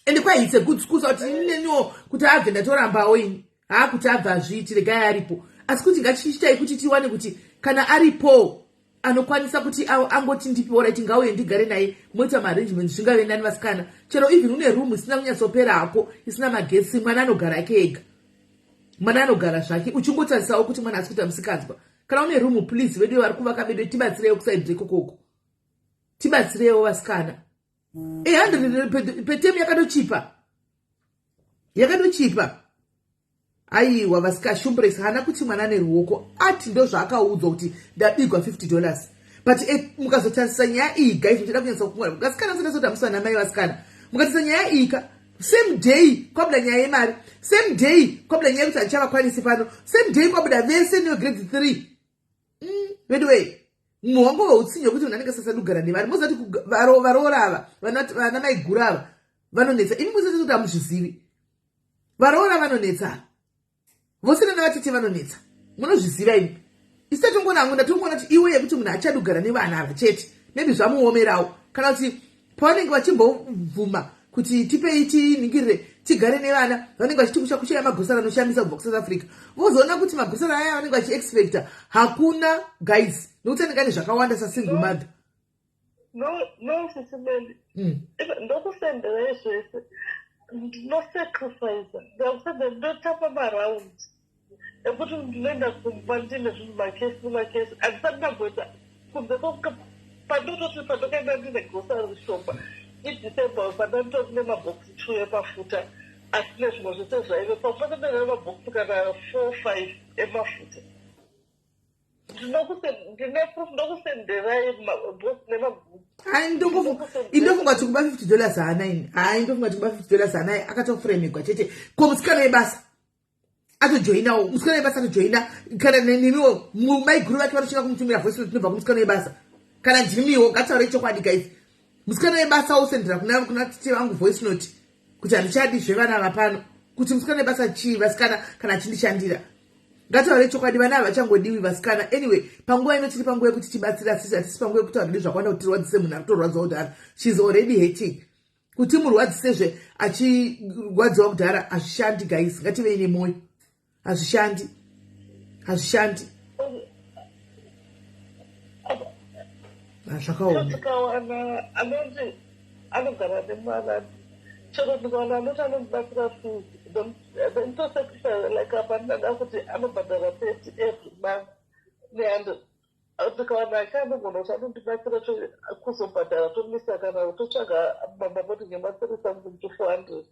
Ende kwai it's a good school so kuti neniwo kuti abve ndatorambawo ini. Haa kuti abve azviiti regai aripo. Asi kuti ngatichiitai kuti tiwane kuti kana aripo anokwanisa kuti angoti ndipiwo right ngauye ndigare naye moita maarrangements zvingave nani vasikana. Chero even une room isina kunyatsopera hako isina magetsi mwana anogara ake ega. Mwana anogara zvake uchingotarisawo kuti mwana asi kuita musikanzwa. Kana une room please vedu vari kuvaka vedu tibatsireiwo kusaidhi rekokoko. Tibatsireiwo vasikana. 100 petemu yakatochipa. Yakatochipa. Aiwa vasika Shumbres haana kuti mwana ane ruoko ati ndozvaakaudzwa kuti ndabigwa $50. But mukazotarisa nyaya iyi guys muchida kunyatsa kufunga vasikana musada soti hamusi vana mai vasikana. Mukatarisa nyaya iyi ka same day kwabuda nyaya yemari, same day kwabuda nyaya yekuti handichavakwanisi pano, same day kwabuda vese newe grade 3. Anyway, mumwe wangu weutsinye wekuti munhu anenge asasadi kugara nevanhu. Moziva kuti varoora ava, vana maiguru ava vanonetsa. Imi musati kuti hamuzvizivi. Varoora vanonetsa. Vose nana vatete vanonetsa. Munozviziva imi. Isu tatongoona hangu ndatongoona kuti iwe yekuti munhu achadi kugara nevana ava chete. Maybe zvamuomerawo. Kana kuti pavanenge vachimbobvuma kuti tipei tiningirire tigare nevana vanenge vachiti kusha kushaya magosara anoshamisa kubva kuSouth Africa. Vozoona kuti magosara aya vanenge vachiexpecta hakuna guys nekuti anenge ane zvakawanda sasingle mother. No, no, sisi Meli. Ndokusenderai zvese. Ndinosacrifice. Ndakusenda ndotapa maround. Ekuti ndinoenda kumba ndine zvinhu makesi nemakesi. Handisati ndamboita kunze kwokuka pandototi pandakaenda ndine grocery shop. IDecember pandanditori nemabhokisi 2 emafuta. Asi nezvimwe zvese zvaive pamusana ndine mabhokisi kana 4 5 emafuta. Hayi ndofunga kuti kuba $50 haana ini. Hayi ndofunga kuti kuba $50 haana akatofuremegwa chete. Ko musikana webasa atojoinawo, musikana webasa atojoina kana nemiwo maiguru vake vanosvika kumutumira voice note inobva kumusikana webasa. Kana ndimiwo ngataure chokwadi guys. Musikana webasa osendera kuna tete vangu voice note kuti handichadi zvevana vapano. Kuti musikana webasa chii vasikana kana achindishandira. Ngataure chokwadi vana havachangodiwi vasikana. Anyway, panguva ino tiri panguva yekuti tibatsire asisi hatisi panguva yekutaura nezvakawanda kuti tirwadzise munhu ari kutorwadziwa kudhara. She is already hurting. Kuti murwadzisezve achirwadziwa kudhara hazvishandi guys. Ngativei nemwoyo. Hazvishandi. Hazvishandi. Zvakaoma. Tikawana anonzi anogara nemwana chero ndikawana anoti anondibatsira fees then tosacrifice like apa ndada kuti anobhadhara 30 every month ne100. Ndikawana ake anogona kuti anondibatsira kuzobhadhara tomisa kana totsvaga mababoti ngema3 something to 400.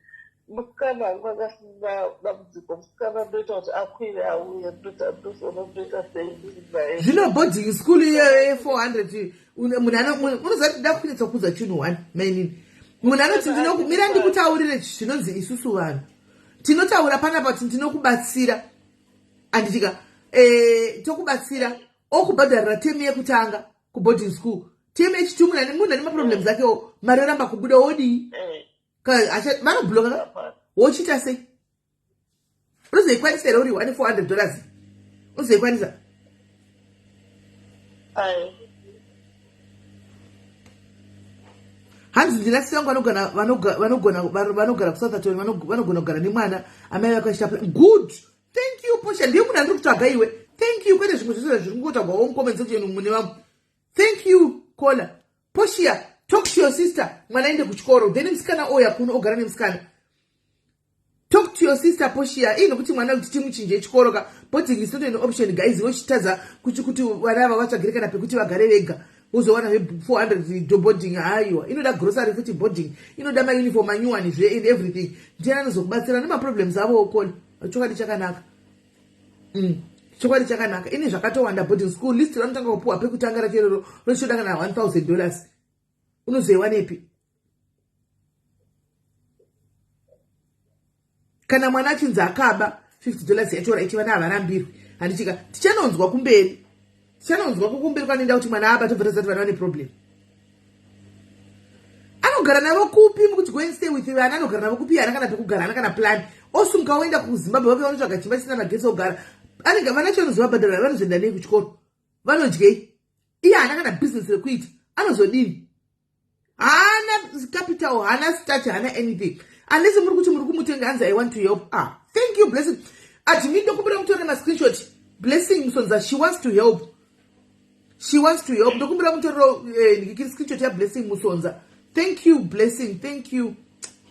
Musikana hangu akasina dambudziko, musikana ndoita kuti akwire auye, ndozoona ndoita sei naye. Zvino boarding school iyoyo ye400 munhu unoziva kuti nda kunyatsa kuudza chinhu one mainini. Munhu anoti mira ndikutaurire zvinonzi isusu vanhu. Tinotaura panapa kuti ndinokubatsira. Anditika tokubatsira okubhadharira temu yekutanga kuboarding school. Temu yechitu munhu ane maproblems akewo mari yoramba kubuda wodii? Vanobloka wochiita sei? Unozoikwanisa here uri one $400? Unozoikwanisa? Hanzi ndina sisi vangu vanogara kuSoutherton, vanogona kugara nemwana amai vake vachita. Good, thank you Posha, ndiye munhu andiri kutsvaga iwe. Thank you. Kwete zvimwe zvese zviri kungotaurwawo mucomment section mune vamwe. Thank you caller. Portia, talk to your sister. Mwana aende kuchikoro. Then musikana oya kuno ogara nemusikana. Talk to your sister Portia. Ii nokuti mwana kuti timuchinje chikoro ka. Boarding is not an option guys. Vochitadza kuti kuti vana ava vatsvagire kana pekuti vagare vega. Wozowana 400 do boarding haiwa. Inoda grocery futi boarding. Inoda ma uniform manyuwani zve and everything. Ndiani anozokubatsira nema problems avo okoli. Chokwadi chakanaka. Chokwadi chakanaka. Ini zvakatowanda boarding school list ranotanga kupuwa pekutanga racho iroro rochitoda kana $1000. Unozoiwanepi? Kana mwana achinzi akaba $50 yacho right, vana havarambirwi. Handichika tichanonzwa kumberi. Tichanonzwa kukumberi kwanoenda kuti mwana aba tobva tazati vana vane problem. Anogara navo kupi mukuti go and stay with vana anogara navo kupi ana kana pekugara ana kana plan. Osumuka oenda kuZimbabwe vake vanotsvaga chimba chisina magetsi ogara. Anenge vana chacho vanozovabhadhara vanozoenda nei kuchikoro? Vanodyei? Iye haana kana business rekuita. Anozodini? Haana capital, haana starch, haana anything. Unless muri kuti muri kumutenga hanzi I want to help. Ah, thank you Blessing. Admin ndokumbira mutore ma screenshot. Blessing Musonza, she wants to help. She wants to help. Ndokumbira mutore screenshot ya Blessing Musonza. Thank you Blessing, thank you.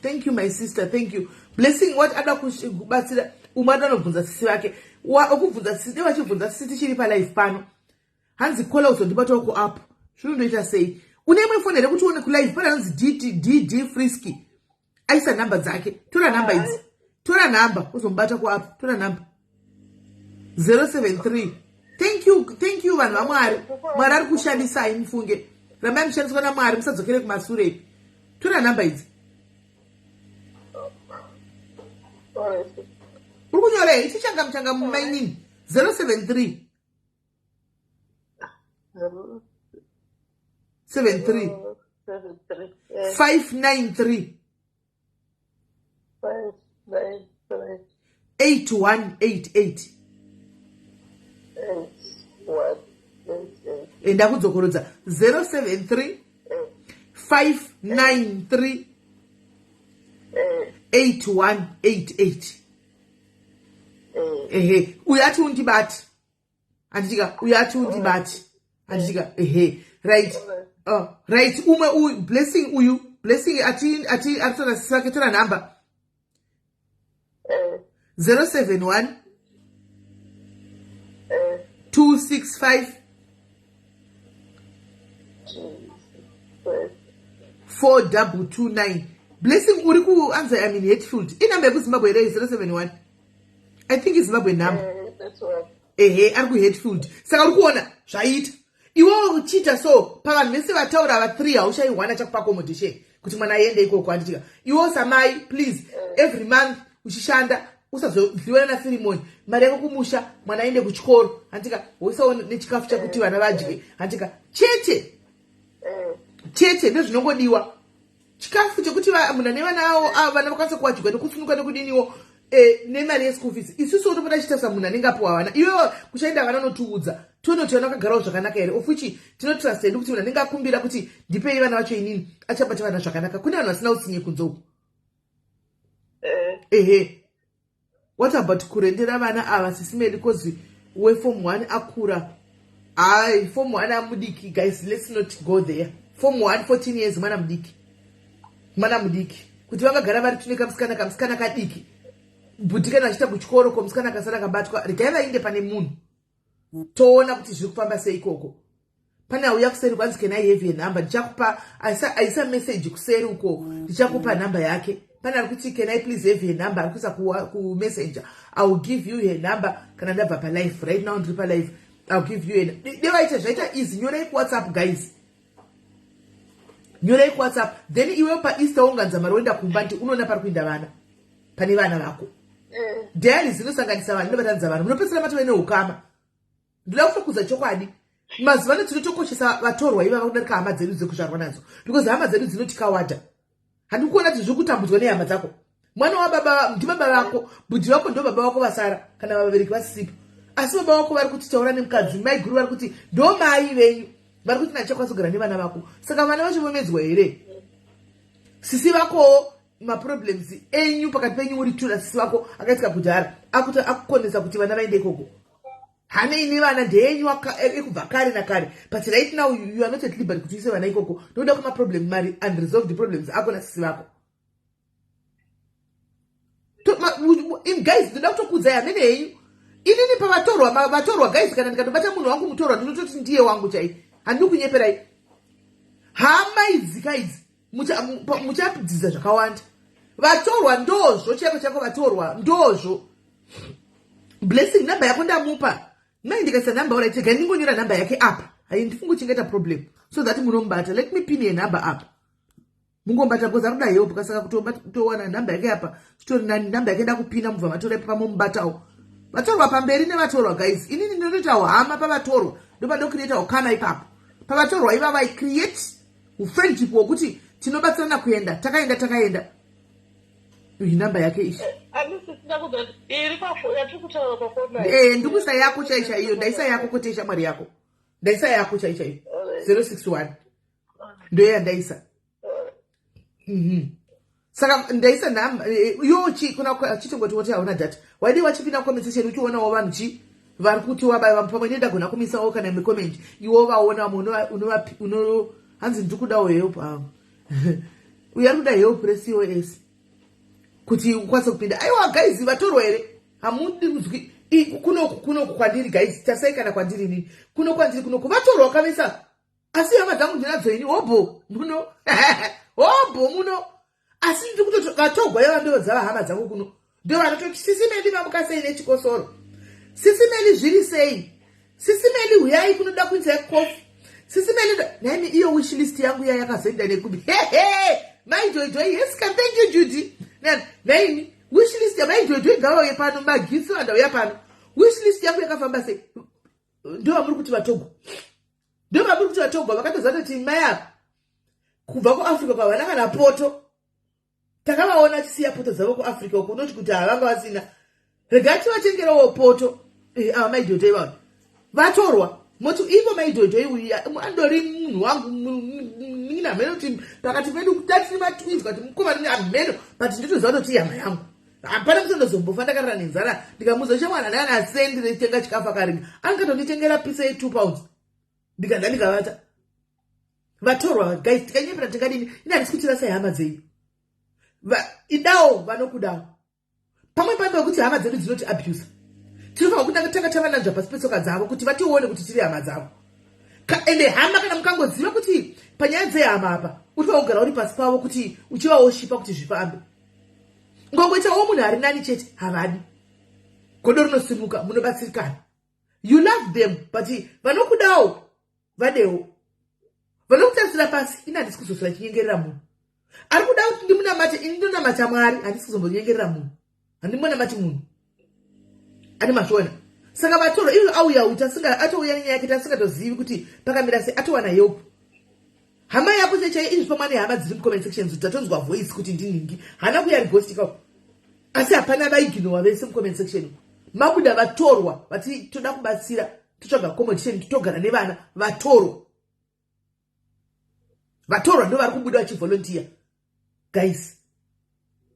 Thank you my sister, thank you. Blessing what ada kubatsira umwe ada anobvunza sisi vake. Okubvunza sisi, vachibvunza sisi tichiri pa live pano. Hanzi kola uzondibatawo ku app. Zvinondoita sei? Une imwe phone here kuti uone ku live pana anonzi DD DD Frisky. Aisa number dzake. Tora number idzi. Tora number uzomubata ku app. Tora number. 073. Thank you, thank you vanhu vaMwari. Mwari ari kushandisai mufunge. Rambai mushandiswa naMwari musadzokere kumasure. Tora number idzi. Uri kunyora here? Ichi changa muchanga mumainini. 073. 73 593 8188. Enda kudzokorodza 073 593 8188. Ehe, uyu ati undibati. Handitika uyu ati undibati. Handitika ehe, right. Right, umwe uyu Blessing uyu Blessing ati ati aritora sisi vake tora number. 071 265 4229. Blessing uri ku anzi I mean Hatfield. Inamba yekuZimbabwe here 071? I think iZimbabwe number. Ehe, ari ku Hatfield. Saka uri kuona zvaita. Iwe uchiita so pavanhu vese vataura va 3 hauchayi one achakupa accommodation kuti mwana aende ikoko handitika. Iwe samai please every month uchishanda usazodliwa na Filimoni mari yako kumusha mwana aende kuchikoro handitika woisawo nechikafu chakuti vana vadye handitika chete chete ndozvinongodiwa chikafu chekuti munhu ane vana avo vana vakwanisa kuwadyiwa nekusunuka nekudiniwo nemari yeschool fees. Isusu topota chitarisa munhu anenge apiwa vana iwewe kuchaenda vana unotiudza tione kuti vana vakagarawo zvakanaka here of which tinotrust hedu kuti munhu anenge akumbira kuti ndipei vana vacho inini achabata vana zvakanaka. Kune vanhu vasina utsinye kunze uku. Ehe, what about kurendera vana ava sisimeli cause weform 1 akura? Hai, form 1 amudiki guys, let's not go there. Form 1, 14 years, mwana mudiki, mwana mudiki kuti vangagara vari tune kamusikana kamusikana kadiki bhuti kana achiita kuchikoro ko musikana akasara akabatwa. Regai vainde pane munhu toona kuti zviri kufamba sei ikoko. Pane auya kuseri kwanzi can I have your number? Ndichakupa, aisa message kuseri uko, ndichakupa number yake. Pane ari kuti can I please have your number, ari kuisa kumessenger. I will give you her number kana ndabva palive. Right now ndiri palive. I will give you her. Devaita zvaita easy. Nyorai kuWhatsApp guys, nyorai kuWhatsApp. Then iwe paEaster unganza mari woenda kumba nti unoona pari kuinda vana pane vana vako. Diaries inosanganisa vanhu, inobatanidza vanhu, munopedzisira matove neukama. Ndoda kutokuudza chokwadi, mazuva ano tinotokoshesa vatorwa ivava kudarika hama dzedu dzekuzvarwa nadzo because hama dzedu dzinotikawada. Handikuona kuona kuti zviri kutambudzwa nehama dzako. Mwana wababa ndibaba vako, bhudhi vako ndo baba vako vasara kana vabereki vasisipo, asi baba vako vari kuti taura nemukadzi, mai guru vari kuti ndo mai venyu vari kuti nachakwanisa kugara nevana vako. Saka vana vacho vomedzwa here? Sisi vakowo maproblems enyu pakati penyu uri two nasisi vako akaitika kudhara akukonesa kuti vana vaende ikoko. Hanei nevana, ndeyenyu ekubva kare nakare, but right now you are not at liberty kuti uise vana ikoko nokuda kwemaproblem, mari unresolved problems ako nasisi vako. Guys, ndoda kutokuudzai hamene henyu. Inini pavatorwa, vatorwa guys, kana ndikatobata munhu wangu mutorwa, ndinototi ndiye wangu chai. Handidi kunyeperai. Hama idzika idzi, muchadzidza zvakawanda. Vatorwa ndozvo chaiko chaiko, vatorwa ndozvo. Blessing, namba yako ndamupa mai. Ndikaisa namba, alright, rega ndingonyora namba yake apa. Hai, ndifunge uchingaita problem so that munomubata. Let me pin yenhamba apa, mungomubata because ari kuda help. Saka kutowana nhamba yake apa chitori nani. Nhamba yake ndakupina, mubva matora ipa, pamomubatawo. Vatorwa pamberi nevatorwa guys. Inini ndinotoita hama pavatorwa, ndopandocreata ukama ipapo pavatorwa ivava. I create ufriendship hwokuti tinobatsirana kuenda takaenda takaenda. Iyi namba yake ishi. Ndikuisa yako chai chaiyo. Ndaisa yako, kwete shamwari yako. Ndaisa yako chai chaiyo, 061 ndoyandaisa. Saka ndaisa nhamba yo chi kuna chitongoti woti hauna data, waidi wachipinda comment section uchionawo vanhu chi vari kuti wabaiwa. Pamwe ndagona kumisawo kana imwe iwo vaona vamwe uno hanzi ndiri kudawo help. Avo uyo ari kuda help reCOS kuti ukwanise kupinda. Aiwa guys, vatorwa here? Hamudi kuzwi kunoku, kunoku kwandiri guys, tasai kana kwandiri inini, kuno kwandiri kunoku vatorwa wakavesa, asi hama dzangu ndinadzo ini hobho muno, hobho muno. Asi ndiri kutoti vatogwa yava ndo dzava hama dzangu kuno, ndo vanototi, "Sisi Meli, mamuka sei nechikosoro? Sisi Meli, zviri sei? Sisi Meli, huyai kunoda kuinzai kofi. Sisi Meli." Naimi iyo wish list yangu iya yakazoenda nekubi? Hehe, maijoijoi, yes can, thank you Judy. Naimi wish list yamaijoijoi ngavauye pano, magisi vandauya pano. Wish list yangu yakafamba sei? Ndo vamuri kuti vatogwa, ndo vamuri kuti vatogwa. Vakatoziva toti mai apa kubva kuAfrica kwavana kana poto. Takavaona achisiya poto dzavo kuAfrica uko, unoti kuti havanga vasina. Regai tivatengerewo poto. Ava maidhodhoi vavo vatorwa, moti ivo maidhodhoi. Uyu andori munhu wangu mina hameno kuti pakati pedu tatiri matwins, kati mukomana hameno, but nditoziva toti hama yangu. Hapana musandozombofa ndakarara nenzara. Ndikamuza shamwana naana sendi reitenga chikafu akaringa, angatonditengera pizza ye2 pounds, ndikanda ndikavata. Vatorwa guys, tikanyepera tingadini? Ine handisi kutirasai hama dzenyu. Idawo vanokudawo. Pamwe pamwe pekuti hama dzedu dzinoti abuse, tinofanira kutanga tanga tavananzva pasi petsoka dzavo kuti vatione kuti tiri hama dzavo. Ende hama, kana mukangoziva kuti panyaya dzehama apa unofanira kugara uri pasi pavo kuti uchivaoshipa kuti zvifambe, ngongoitawo munhu ari nani chete. Havadi godo rinosimuka, munobatsirikana. You love them, but vanokudawo vadewo vanokutarisira pasi. Ini handisi kuzosora chinyengerera munhu ari kuda kuti ndimunamate. Ini ndinonamata Mwari, handisi kuzombonyengerera munhu, handimbonamati munhu ane mazviona. Saka vatorwa ivo auya uyu atouya nenyaya yake, tasingatozivi kuti pakamira sei. Atowana help hama yako chaichai. Izvi pamwe nehama dziri mucomment sections, tatonzwa voice kuti ndinhingi hana kuya rigostika, asi hapana vaiginowa vese mucomment section. Mabuda vatorwa vati toda kubatsira, totsvaga accommodation, togara nevana. Vatorwa, vatorwa ndo vari kubuda vachivolunteer guys.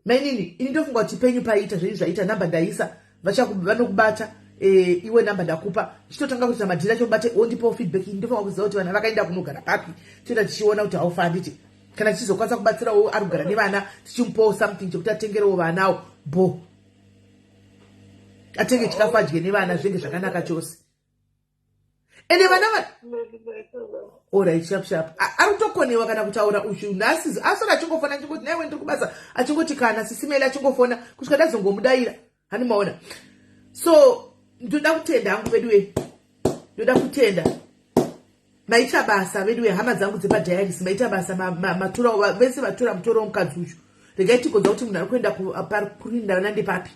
Mainini, ini ndofunga kuti penyu paita zvenyu zvaita. Namba ndaisa, vanokubata. Iwe namba ndakupa, chitotanga kuita madhiri acho, bate ondipawo feedback. Ndofunga kuziva kuti vana vakaenda kunogara papi. Toita tichiona kuti haufa, handiti? Kana tichizokwanisa kubatsirawo ari kugara nevana, tichimupawo something chekuti atengerewo vanawo bo, atenge chikafu adye nevana, zvinenge zvakanaka chose. Ende vana va alright, sharp sharp. Ari kutokonewa kana kutaura uchu nhasi. Asora achingofona, achingoti, "Naiwe, ndiri kubasa." Achingoti, "Kana Sisi Meli," achingofona kusvika ndazongomudayira. Hani maona? So ndoda kutenda hangu veduwe, ndoda kutenda. Maita basa veduwe, hama dzangu dzepadiaris, maita basa. Matura vese vatora mutoro womukadzi uchu. Regai tigonza kuti munhu ari kuenda pari kurinda vana ndepapi.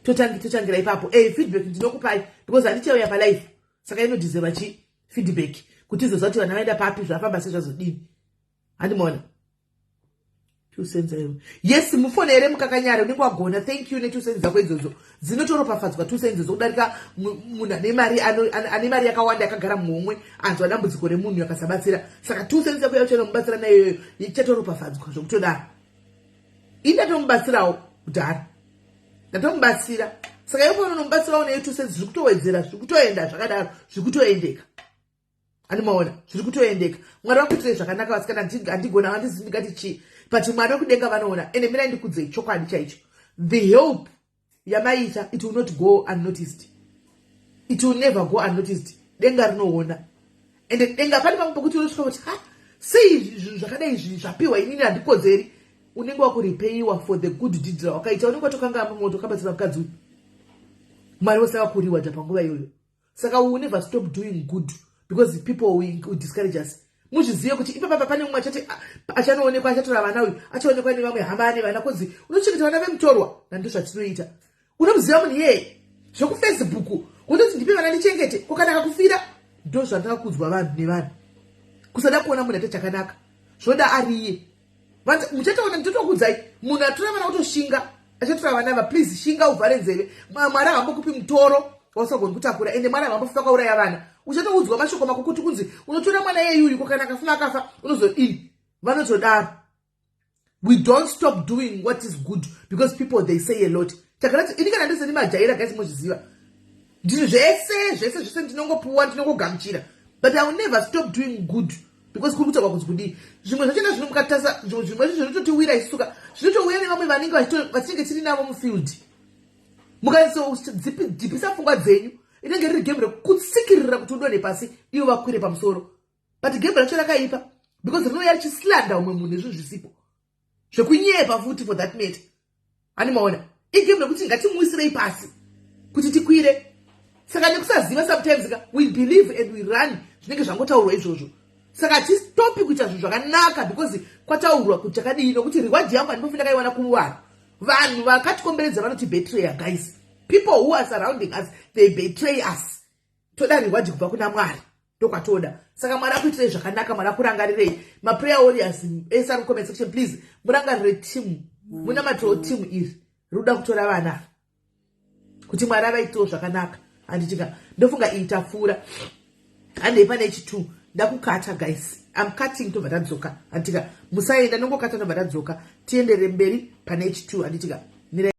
Totangira ipapo. Feedback ndinokupai because handichauya palife, saka inodeserva chi feedback kuti izoziva kuti vana vaenda papi, zvafamba sei, zvazodini. Handimaona 2 cents aiwa. Yes, mufone here mukakanyara, unenge wagona. Thank you ne2 cents dzako idzodzo, dzinotoropafadzwa 2 cents idzodzo kudarika munhu ane mari, ane mari yakawanda yakagara muhomwe, anzwa dambudziko remunhu yakasabatsira. Saka 2 cents yako yauchanomubatsira naiyoyo ichatoropafadzwa zvokutodaro. Ini ndatomubatsirawo kudhara, ndatomubatsira. Saka ipo unonomubatsirawo neyo 2 cents, zviri kutowedzera, zviri kutoenda zvakadaro, zviri kutoendeka. Andimaona, zviri kutoendeka. Mwari vakuitirei zvakanaka, vasikana. Handigona, handizi ndingati chii, but Mwari wekudenga vanoona. Ende mirai ndikudzei chokwadi chaicho. The help yamaita, it will not go unnoticed, it will never go unnoticed. Denga rinoona. Ende denga, pane pamwe pokuti unosvika kuti, "Ha, sei zvinhu zvakadai izvi zvapiwa inini? Handikodzeri." Unenge wakuripeiwa for the good deed rawakaita. Unenge watokanga moto wakabatsira mukadzi uyu, Mwari wose vakuriwadha panguva iyoyo. Saka we will never stop doing good because people will discourage us. Muzvizive kuti ipapapa pane mumwe achati achanoonekwa achatora vana uyu, achaonekwa nevamwe hama ane vana, kunzi unochengeta vana vemutorwa. Nando zvatinoita. Unomuziva munhu iyeye zvekuFacebook, wototi, "Ndipe vana ndichengete." Kwakanaka kufira. Ndo zvandakakudzwa vanhu nevanhu, kusada kuona munhu ate chakanaka, zvoda ariye. Muchataona, nditotokudzai, munhu atora vana kutoshinga, achatora vana va. Please, shinga, uvhare nzeve. Mwari havambokupi mutoro wausagoni kutakura. Ende Mwari havambofi vakauraya vana. Uchatoudzwa mashoko makukuti kunzi unotora mwana yeyuyu, kokana akafuma akafa unozodini? Vanotodaro. We don't stop doing what is good because people, they say a lot. Chakanati ini kana ndiseni majaira, guys, mozviziva, ndini zvese zvese zvese ndinongopuwa, ndinongogamuchira, but I will never stop doing good because kuri kutaurwa kunzi kudii. Zvimwe zvachona zvinomukatasa, zvimwe zvacho zvinototiwira isuka, zvinotouya nevamwe vanenge vatinenge tiri navo mufield. Mukaisodhipisa pfungwa dzenyu, inenge riri game rekutsikirira kuti udonhe pasi, ivo vakwire pamusoro. But game racho rakaipa because rinouya richislanda umwe munhu nezvinhu zvisipo, zvekunyepa futi for that matter. Animaona, igame rekuti ngatimuisirei pasi kuti tikwire. Saka nekusaziva, sometimes ka we believe and we run zvinenge zvangotaurwa izvozvo. Saka hatistopi kuita zvinhu zvakanaka because kwataurwa kuti chakadii, nokuti reward yangu handimbofi ndakaiwana kuvanhu. Vanhu vakatikomberedza vanoti-betraya, guys. People who are surrounding us, they betray us. Toda reward kubva kuna Mwari, ndokwatoda. Saka Mwari akuitirei zvakanaka, Mwari akurangarirei. Maprayer warriors ese ari comment section, please murangarire team, munamatirewo team iri rikuda kutora vana, kuti Mwari avaitiwo zvakanaka. Handitika, ndofunga iyi tafura. Handei pane chi2. Ndakukata, guys, am cutting, tobva tadzoka. Handitika, musaenda, nongokata, tobva tadzoka, tienderere mberi pane h2. Handitika.